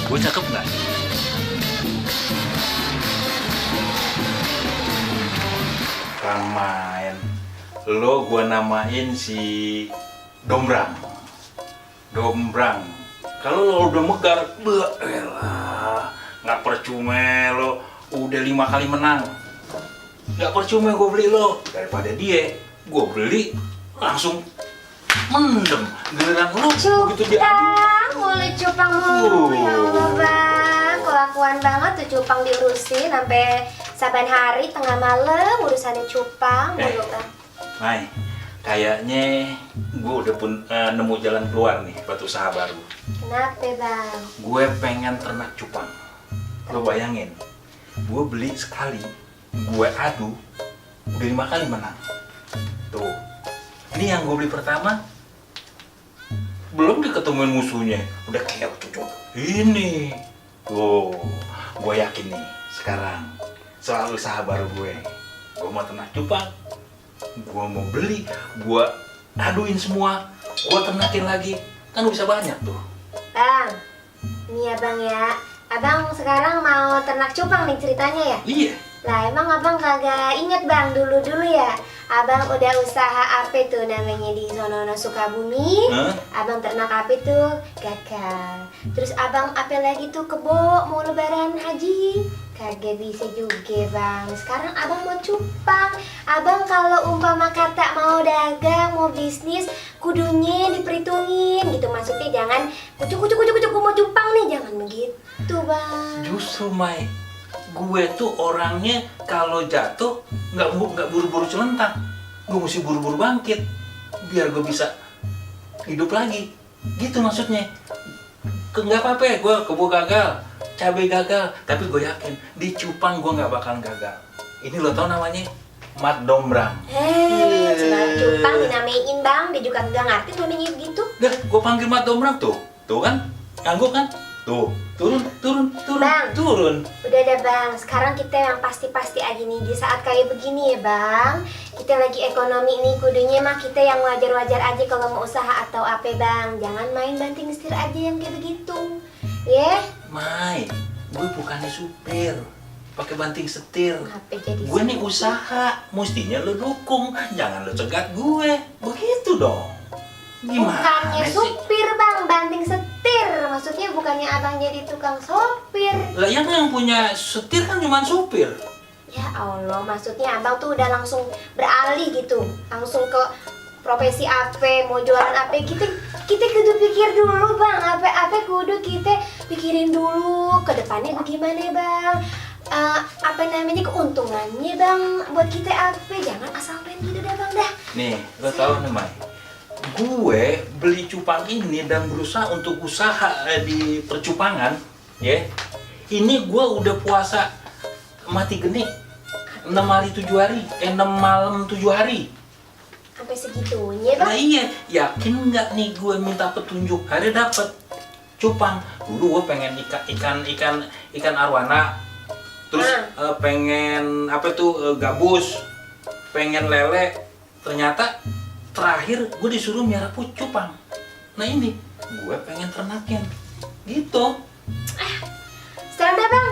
Gue cakep nggak? Kan main. Lo gue namain si Dombrang. Dombrang. Kalau lo udah megar, elah, nggak percuma lo udah 5 kali menang. Nggak percuma gue beli lo. Daripada dia, gue beli langsung mendem. Giliran lo begitu dia. Cupang, mulut cupang mulu. Ya Allah bang, kelakuan banget tuh cupang diurusin sampai saban hari tengah malam urusannya cupang mulu bang. Mai, kayaknya gue udah pun nemu jalan keluar nih buat usaha baru. Kenapa bang? Gue pengen ternak cupang. Lo bayangin, gue beli sekali, gue adu, udah 5 kali menang. Tuh, ini yang gue beli pertama, belum diketemuin musuhnya, udah kayak tuh. Ini, tuh, gue yakin nih, sekarang soal usaha baru gue mau ternak cupang, gue mau beli, gue aduin semua, gue ternakin lagi, kan bisa banyak tuh. Bang, ini ya bang ya. Abang sekarang mau ternak cupang nih ceritanya ya? Iya. Lah emang abang kagak inget bang dulu-dulu ya? Abang udah usaha apa tuh namanya di Sonono Sukabumi? Abang ternak apa tuh? Gagal. Terus abang apa lagi tuh kebo mau lebaran haji? Kagak bisa juga bang. Sekarang abang mau cupang. Abang kalau umpama kata mau dagang, mau bisnis, kudunya diperhitungin gitu. Maksudnya jangan kucuk mau cupang nih, jangan begitu bang. Justru Mai, gue tuh orangnya kalau jatuh nggak buru-buru celentang, gue mesti buru-buru bangkit biar gue bisa hidup lagi. Gitu maksudnya. Nggak apa-apa ya, gue kebo gagal, cabai gagal, tapi gue yakin di cupang gue nggak bakalan gagal. Ini lo tau namanya Mat Dombrang. Sebenarnya cupang dinamain bang, dia juga nggak ngerti namanya gitu. Dah, gue panggil Mat Dombrang tuh kan, ngangguk kan, tuh turun, Bang. turun. Udah deh bang, sekarang kita yang pasti-pasti aja nih di saat kayak begini ya bang. Kita lagi ekonomi nih, kudunya mah kita yang wajar-wajar aja kalau mau usaha atau apa bang. Jangan main banting setir aja yang kayak begitu, ya? Mai, gue bukannya supir, pakai banting setir. Apa jadi? Gue nih usaha, mestinya lo dukung, jangan lo cegat gue. Begitu dong. Gimana Bukannya sih? supir bang, banting setir. Maksudnya bukannya abang jadi tukang sopir. Lah yang punya setir kan cuma supir. Ya Allah, maksudnya abang tuh udah langsung beralih gitu, langsung ke profesi apa, mau jualan apa, kita kudu pikir dulu bang, apa kudu kita pikirin dulu ke depannya bagaimana bang, apa namanya keuntungannya bang, buat kita apa, jangan asal main gitu dah bang dah. Nih, lo tau nih Mai, gue beli cupang ini dan berusaha untuk usaha di percupangan, ya. Ini gue udah puasa mati geni 6 hari 7 hari, 6 malam 7 hari. Sampai segitunya Nah bang? iya, yakin nggak nih gue minta petunjuk, hari dapet cupang. Dulu gue pengen ikan arwana, terus pengen apa tuh gabus, pengen lele. Ternyata terakhir gue disuruh miara cupang. Nah ini gue pengen ternakin, gitu. Sekarang dah bang,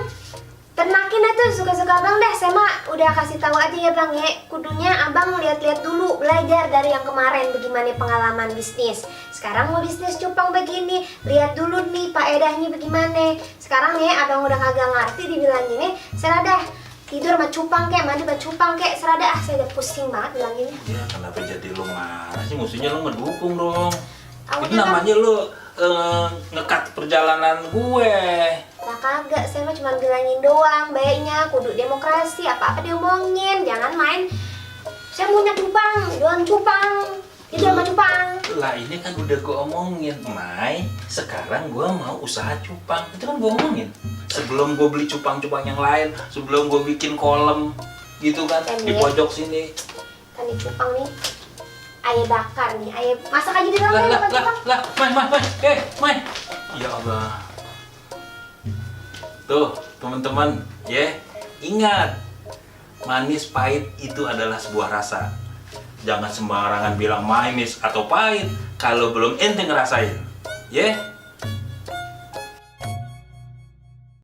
ternakin dah tuh suka-suka abang dah. Saya mah udah kasih tahu aja ya bang ya. Kudunya abang lihat-lihat dulu, belajar dari yang kemarin bagaimana pengalaman bisnis. Sekarang mau bisnis cupang begini, lihat dulu nih faedahnya bagaimana. Sekarang ya abang udah kagak ngerti dibilang gini, serah dah tidur sama cupang kek, mandi sama cupang kek, serah dah. Saya udah pusing banget bilanginnya. Ya kenapa jadi lo marah sih? Mestinya lo ngedukung dong. Awalnya Ini namanya lo ngekat perjalanan gue. Lah kagak, saya mah cuma bilangin doang, baiknya kudu demokrasi, apa-apa diomongin, jangan main. Saya maunya cupang, jualan cupang, itu sama cupang. Lah ini kan udah gue omongin, Mai. Sekarang gue mau usaha cupang, itu kan gue omongin. Sebelum gue beli cupang-cupang yang lain, sebelum gue bikin kolam, gitu kan, di pojok sini. Kan di cupang nih, ayam bakar nih, ayam masak aja di dalam ya, cupang. Mai. Ya Allah. Tuh, teman-teman, ya, ingat, manis pahit itu adalah sebuah rasa. Jangan sembarangan bilang manis atau pahit kalau belum ente ngerasain, ya.